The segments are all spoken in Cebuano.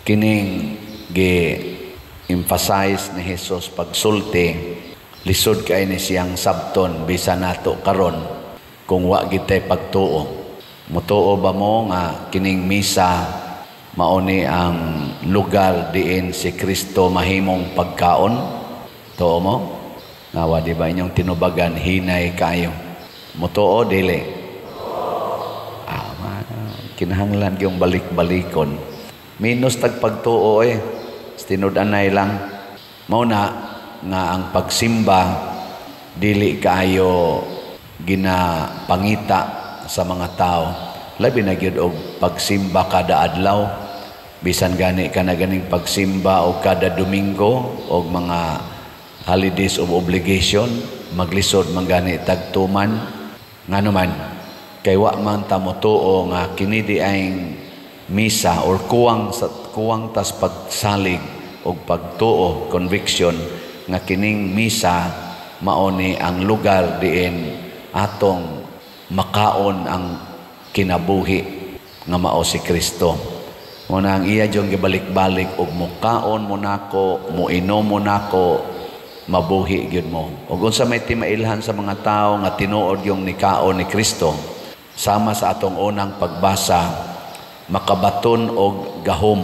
Kining gi emphasize ni Jesus pagsulti, lisod kay ni siyang sabton bisan nato karon kung wa gitay pagtuo. Mutuo ba mo nga kining misa mao ni ang lugar diin si Kristo mahimong pagkaon? Tuo mo? Ngawa di ba inyong tinubagan hinay kayo? Mutuo dili? Ah, kinahanglan gyung balik-balikon. Minus tag pagtuo eh. Tinud-anay lang. Mao na nga ang pagsimba dili kaayo ginapangita sa mga tao. Labi na gyud og pagsimba kada adlaw. Bisan gani ka na ganing pagsimba og kada Domingo og mga holidays of obligation, maglisod man gani tagtuman. Ngano man kay wa man ta motuo nga kini di ay misa or kuwang sa kuwang tas pagsalig og pagtuo, conviction nga kining misa mao ni ang lugar diin atong makaon ang kinabuhi nga mao si Kristo. Mao na ang iya jung gibalik-balik, og mukaon mo nako, muinom mo nako, mabuhi gyud mo. Ug unsa may timailhan sa mga tawo nga tinuod yung nikaon ni Kristo, sama sa atong unang pagbasa, makabaton og gahom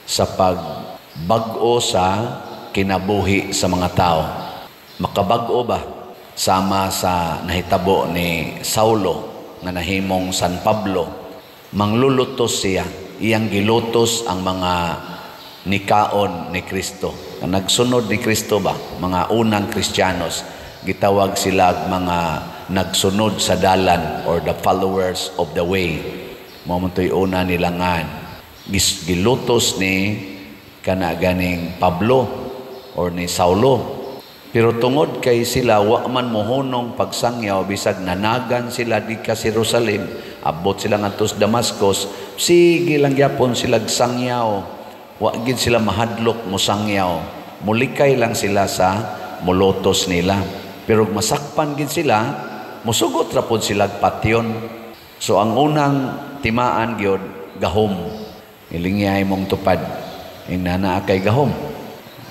sa pagbag-o sa kinabuhi sa mga tao. Makabag-o ba? Sama sa nahitabo ni Saulo nga nahimong San Pablo, manglulutos siya, iyang gilutos ang mga nikaon ni Kristo. Nagsunod ni Kristo ba, mga unang Kristiyanos, gitawag sila mga nagsunod sa dalan or the followers of the way. Mao man to'y una nilangan. Gilutos ni kana ganing Pablo or ni Saulo. Pero tungod kay sila wa man mohunong pagsangyaw, bisag nanagan sila di ka sa Jerusalem, abot sila ngadto sa Damascus, sige lang gyapon sila sangyaw. Wa gid sila mahadlok mosangyaw. Mulikay lang sila sa molotos nila. Pero masakpan gid sila, musugot ra pod sila patyon. So ang unang timaan gyud, gahom. Ilingyay mong tupad. Ingna kay gahom.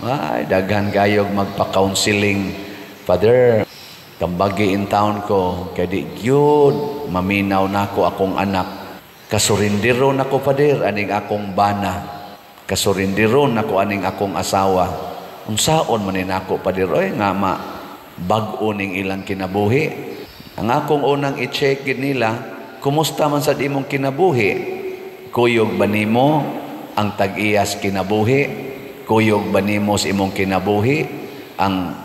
Ay, daghan kayog magpa-counseling. "Father, tambagi in town ko, kay di gyud maminaw nako akong anak. Kasurindiro nako, Father, aning akong bana. Kasurindiro nako aning akong asawa. Unsaon man ni nako, Father, oy, nga ma bag-o ning ilang kinabuhi?" Ang akong unang i-check gid nila, kumusta man sad imong kinabuhi? Kuyog ba nimo ang tag-iyas kinabuhi? Kuyog ba nimo sa imong kinabuhi ang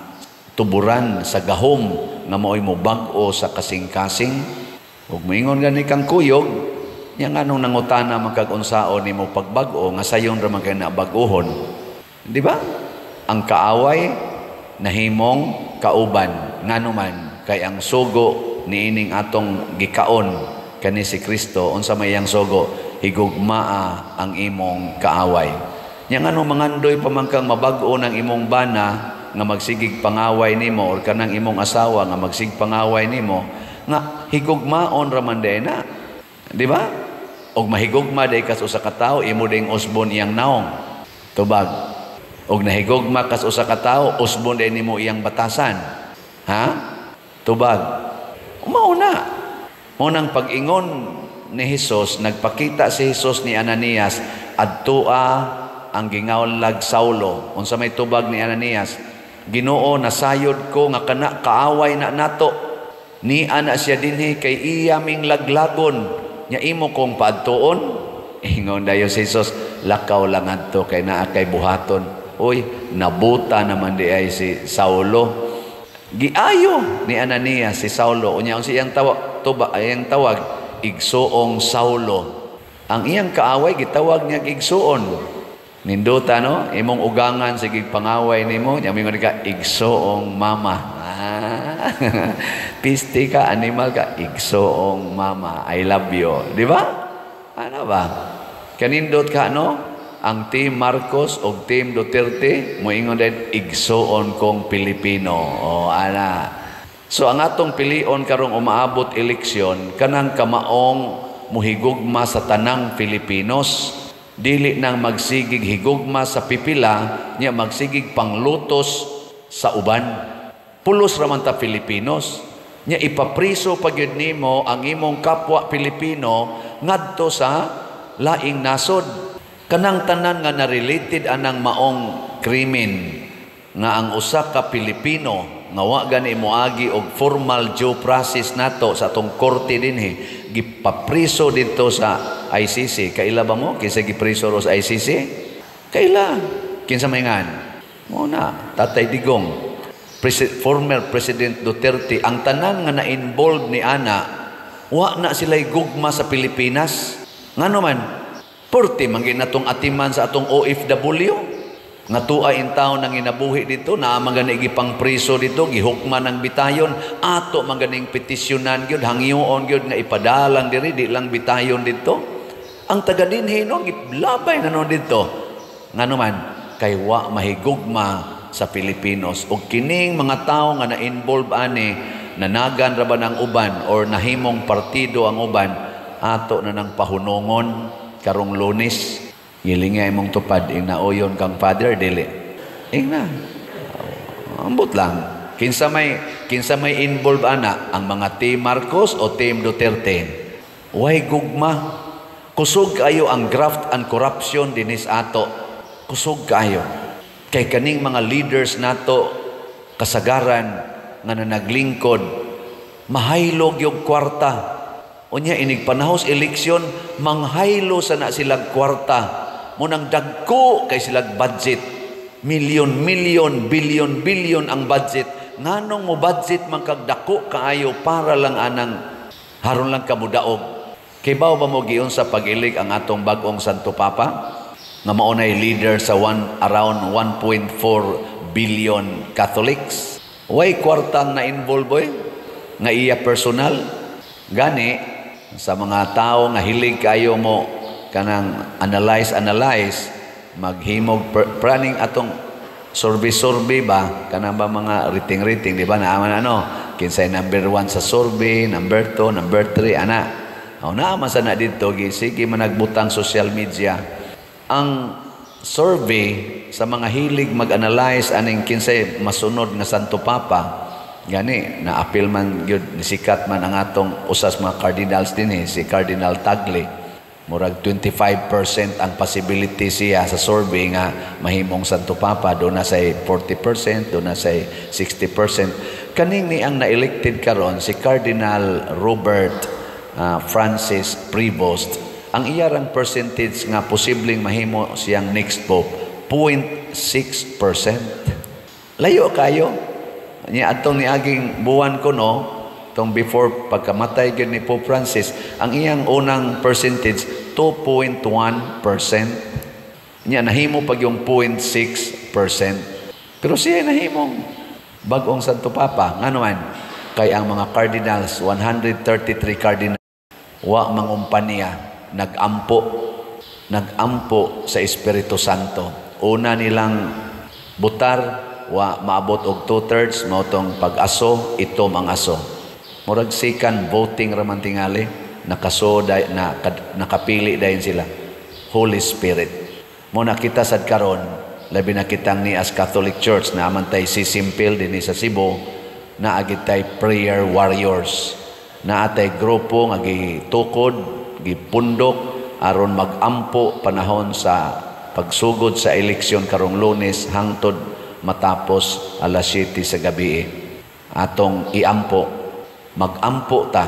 tuburan sa gahom nga mao'y mobag-o sa kasing-kasing? Ug moingon gani kang kuyog, nya nganong nangutana man kag unsaon nimo pagbag-o nga sayon ra man kay na bag-ohon? Di ba? Ang kaaway nahimong kauban. Ngano man kay ang sugo niining atong gikaon kani si Kristo, unsa may iyang sugo? Higugmaa ang imong kaaway. Nya ngano mangandoy pa man kang mabag-o ng imong bana nga magsigig pangaway nimo or kanang imong asawa nga magsig pangaway nimo, nga higugmaon ra man day na? Di ba? Og mahigugma day kas usa ka tawo, imo ding usbon iyang naong. Tubag. Og nahigugma kas usa ka tawo, usbon day nimo iyang batasan. Ha? Tubag. Mao na. Mao nang pag-ingon ni Jesus, nagpakita si Jesus ni Ananias, "Adtua ang gingawlag Saulo." Unsa may tubag ni Ananias? "Ginoo, nasayod ko nga kana kaaway na nato. Ni ana siya dinhi kay iya ming laglagon. Nya imo kong paadtuon?" Ingon dayon si Jesus, "Lakaw lang adto kay naa kay buhaton." Uy, nabuta naman di ay si Saulo. Giayo ni Ananias si Saulo. Unya unsa iyang tawag, tuba, iyang tawag, igsuong Saulo. Ang iyang kaaway gitawag niya igsuon. Nindota no, imong ugangan sige pangaway nimo, nya mingon ka igsuong mama. Ah. Piste ka, animal ka, igsuong mama. I love you. Di ba? Ano ba? Kanindot ka no? Ang Team Marcos o Team Duterte moingon din igsuon kong Pilipino. O ana. So ang atong pilion karong umaabot eleksyon, kanang kamaong muhigugma sa tanang Filipinos. Dili nang magsigig higugma sa pipila nya magsigig panglutos sa uban. Pulos ra man ta Filipinos. Nya ipapriso pa gyud nimo ang imong kapwa Pilipino ngadto sa laing nasod. Kanang tanan nga na-related anang maong krimen nga ang usa ka Pilipino nga wa gani moagi og formal due process nato sa atong korte dinhi, gipapriso didto sa ICC. Kaila ba mo kinsa gipriso ro sa ICC? Kaila kinsa may ngan mo na Tatay Digong, former President Duterte? Ang tanan nga na-involved ni ana, wa na sila'y gugma sa Pilipinas. Ngano man perti man gyud natong atiman sa atong OFW nga tuwa in taon nang inabuhi dito, naa man gani gipangpriso dito, gihukman ang bitayon. Ato man ganing petisyonan gyud, hangyoon gyud nga ipadalang diri, di lang bitayon dito ang taga dinhi, no? Giblabay na noon dito. Ngano man? Kay wa mahigugma sa Pilipinos. Ug kining mga tawo nga na-involve ani, nanagan ra ba ng uban or nahimong partido ang uban, ato na nang pahunongon karong Lunes. Gilinga imong tupad, ing nauyon kang father, dili. Ing na. Ambot lang. Kinsa may involve ana, ang mga Team Marcos o Team Duterte? Way gugma. Kusog kayo ang graft and corruption dinis ato. Kusog kayo. Kay kaning mga leaders nato kasagaran nga nanaglingkod, mahaylog yung kwarta. Unya inig panahos eleksyon, manghaylo sa na silag kwarta. Munang dagko kay silag budget. Milyon, milyon, bilyon, bilyon ang budget. Nganong mo budget man kag dako kaayo para lang anang haron lang kamudaog? Kay bawo ba mo giun sa pag-ilig ang atong bag-ong Santo Papa? Nga mao nay leader sa around 1.4 billion Catholics. Way kwartang na-involve, boy nga iya personal. Gani sa mga tao nga hilig kayo mo kanang analyze analyze, maghimog praning atong survey survey ba, kanang ba mga rating rating, di ba? Naaman ano kinsay number 1 sa survey, number 2, number 3 ana. O naaman sa na didto, sige managbutang social media ang survey sa mga hilig mag-analyze aning kinsay masunod nga Santo Papa. Gani naapil man gyud, nisikat man ang atong usas mga cardinals dinhi, si Cardinal Tagle. Murag 25% ang possibility siya sa survey nga mahimong Santo Papa. Do na say 40%, do na say 60%. Kaning ni ang na-elected karon, si Cardinal Robert Francis Prevost, ang iyarang percentage nga posibleng mahimo siyang next pope, 0.6%. Layo kayo. Nya atong niaging buwan ko, no, tong before pagkamatay gyud ni Pope Francis, ang iyang unang percentage 2.1%. Nya nahimo pag yung 0.6%. Pero siya nahimong bag-ong Santo Papa. Ngano man? Kay ang mga cardinals, 133 cardinals, wa mangumpanya, nagampo, nagampo sa Espiritu Santo. Una nilang butar, wa maabot og 2/3, mao tong pag-aso, itom ang aso. Murag second voting raman tingali, nakaso day, na, nakapili dayon sila. Holy Spirit. Mo nakita sad karon, labi na kitang ni as Catholic Church na amantay sisimpil dinhi sa Cebu, naa gid tay prayer warriors. Naa tay grupo nga gitukod, gipundok aron magampo panahon sa pagsugod sa eleksyon karong Lunes hangtod matapos alas 7 sa gabi. Atong iampo, magampo ta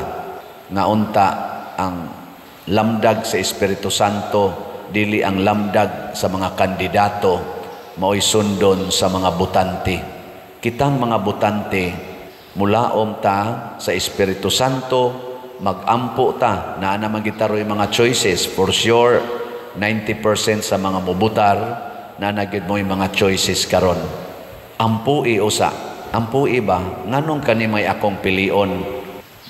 nga unta ang lamdag sa Espiritu Santo, dili ang lamdag sa mga kandidato mao'y sundon sa mga botante. Kitang mga botante, mulaom ta sa Espiritu Santo, magampo ta. Naa naman gitaroy mga choices. For sure, 90% sa mga mubutar na nagyud mo'y mga choices karon. Ampui usa. Ampui ba? Nganong kani may akong pilion?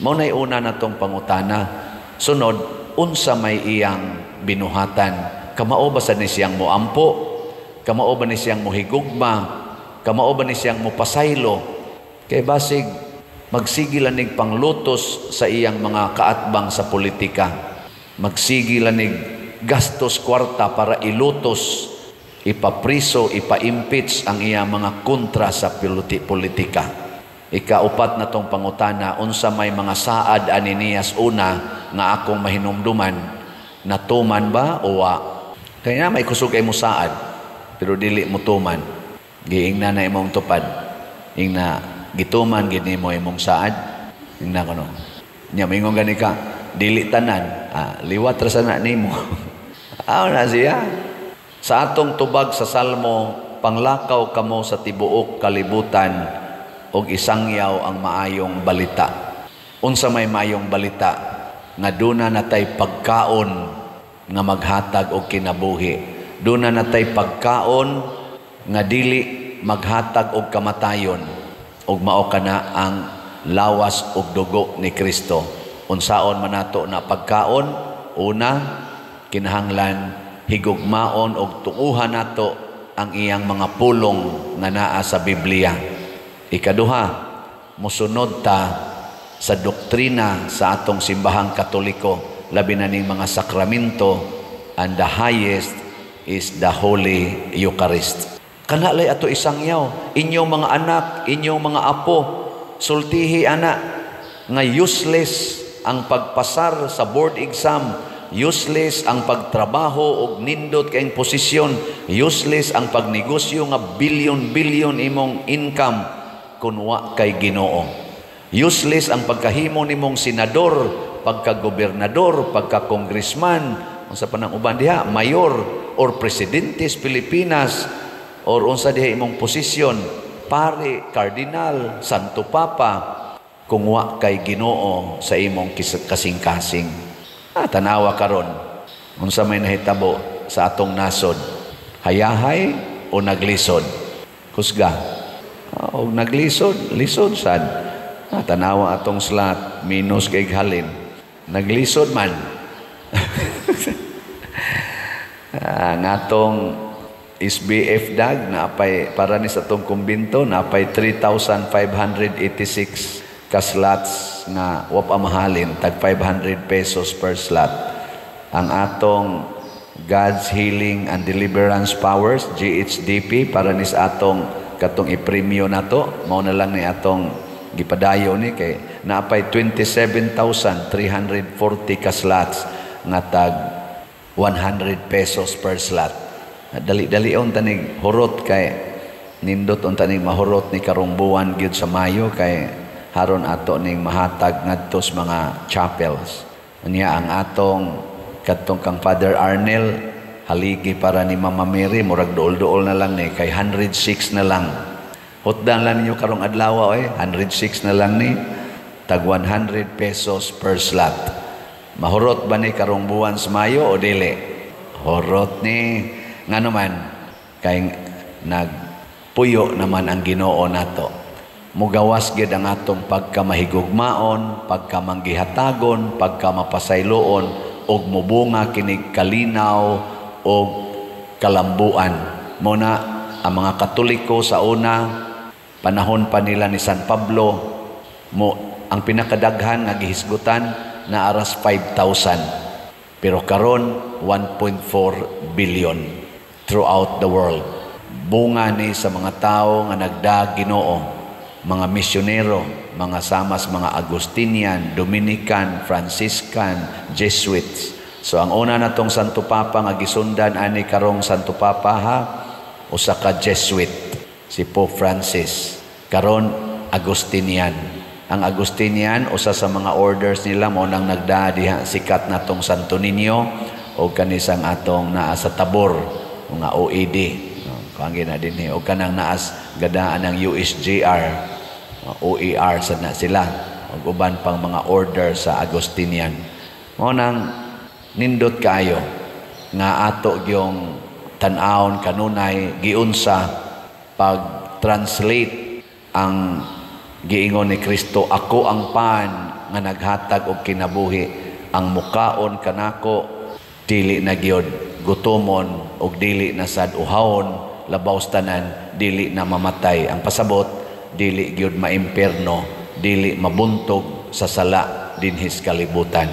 Mao na'y una natong pangutana. Sunod, unsa may iyang binuhatan? Kamao ba sa ni siyang moampo? Kamao ba ni siyang mohigugma? Kamao ba ni siyang mopasaylo? Kay basig magsigi lanig panglutos sa iyang mga kaatbang sa politika. Magsigi lanig gastos kwarta para ilutos, ipapriso, ipa-impeach ang iya mga kontra sa politika. Ikaupat na tong pangutana, unsa may mga saad ani niyas una nga akong mahinumduman, natuman ba o wa? Kaya may kusog ay mo saad, pero dili mo tuman. Giingna na imong tupad. Ingna, gituman gid nimo imong saad. Ingna kono. Nya mingon gani ka, dili tanan, liwat ra sana nimo. Aw na siya. Sa atong tubag sa Salmo, panglakaw kamo sa tibuok kalibutan og isangyaw ang maayong balita. Unsa may maayong balita? Nga duna natay pagkaon nga maghatag og kinabuhi. Duna natay pagkaon nga dili maghatag og kamatayon, ug mao kana ang lawas ug dugo ni Kristo. Unsaon man nato na pagkaon? Una, kinahanglan higugmaon og tuuhan nato ang iyang mga pulong nga naa sa Biblia. Ikaduha, mosunod ta sa doktrina sa atong simbahang Katoliko, labi na ning mga sakramento, and the highest is the Holy Eucharist. Kana lay ato isangyaw, inyong mga anak, inyong mga apo, sultihi ana nga useless ang pagpasar sa board exam, useless ang pagtrabaho og nindot kayong posisyon, useless ang pagnegosyo nga billion-billion imong income kun wa kay Ginoo. Useless ang pagkahimo nimong senador, pagkagobernador, pagka-congressman, unsa pa nang uban diha, mayor or presidente sa Pilipinas, or unsa diha imong posisyon, pare, kardinal, Santo Papa, kung wa kay Ginoo sa imong kasing-kasing. Tanawa karon unsa may nahitabo sa atong nasod, hayahay o naglisod? Kusga. Og naglisod, lisod sad. Tanawa atong slot, minus kay halin. Naglisod man. Ngatong SBF dag naapay para ni sa atong kumbinto, naapay 3,586 ka slots nga wa pa mahalin, tag 500 pesos per slot. Ang atong God's Healing and Deliverance Powers, GHDP, para ni sa atong katong ipremyo nato, mao na lang ni atong gipadayo ni kay naapay 27,340 ka slots nga tag 100 pesos per slot. Dali-dali unta nig hurot kay nindot unta nig mahurot ni karong buwan gyud sa Mayo kay haron ato ning mahatag ngadto sa mga chapels. Unya ang atong kadtong kang Father Arnel haligi para ni Mama Mary, murag duol-duol na lang ni kay 106 na lang. Hutdan lang ninyo karong adlaw oy, 106 na lang ni tag 100 pesos per slot. Mahurot ba ni karong buwan sa Mayo o dili? Hurot ni. Ngano man kay nagpuyo naman ang Ginoo nato. Mugawas gid ang atong pagkamahigugmaon, pagkamanggihatagon, pagkamapasayloon, ug mubunga kinig kalinaw og kalambuan. Muna ang mga Katoliko sa una panahon pa nila ni San Pablo, mo ang pinakadaghan nga gihisgutan na aras 5,000. Pero karon 1.4 billion throughout the world. Bunga ni sa mga tao nga nagda Ginoo, mga misyonero, mga samas, mga Agustinian, Dominican, Franciscan, Jesuits. So ang una natong Santo Papa nga gisundan ani karong Santo Papa ha, usa ka Jesuit, si Pope Francis. Karon Agustinian. Ang Agustinian, usa sa mga orders nila mo nang nagdaa diha sikat natong Santo Niño o kanisang atong naa sa Tabor nga OED. Kuan na dinhi o kanang naas gadaan ang USJR, OER sad na sila ug uban pang mga order sa Agustinian. Mao nang nindot kaayo nga ato gyung tan-awon kanunay giunsa pag-translate ang giingon ni Kristo, ako ang pan nga naghatag og kinabuhi, ang mukaon kanako dili na gyud gutomon og dili na sad uhawon, labaw sa tanan dili na mamatay. Ang pasabot, dili gyud maimperno, dili mabuntog sa sala dinhis kalibutan.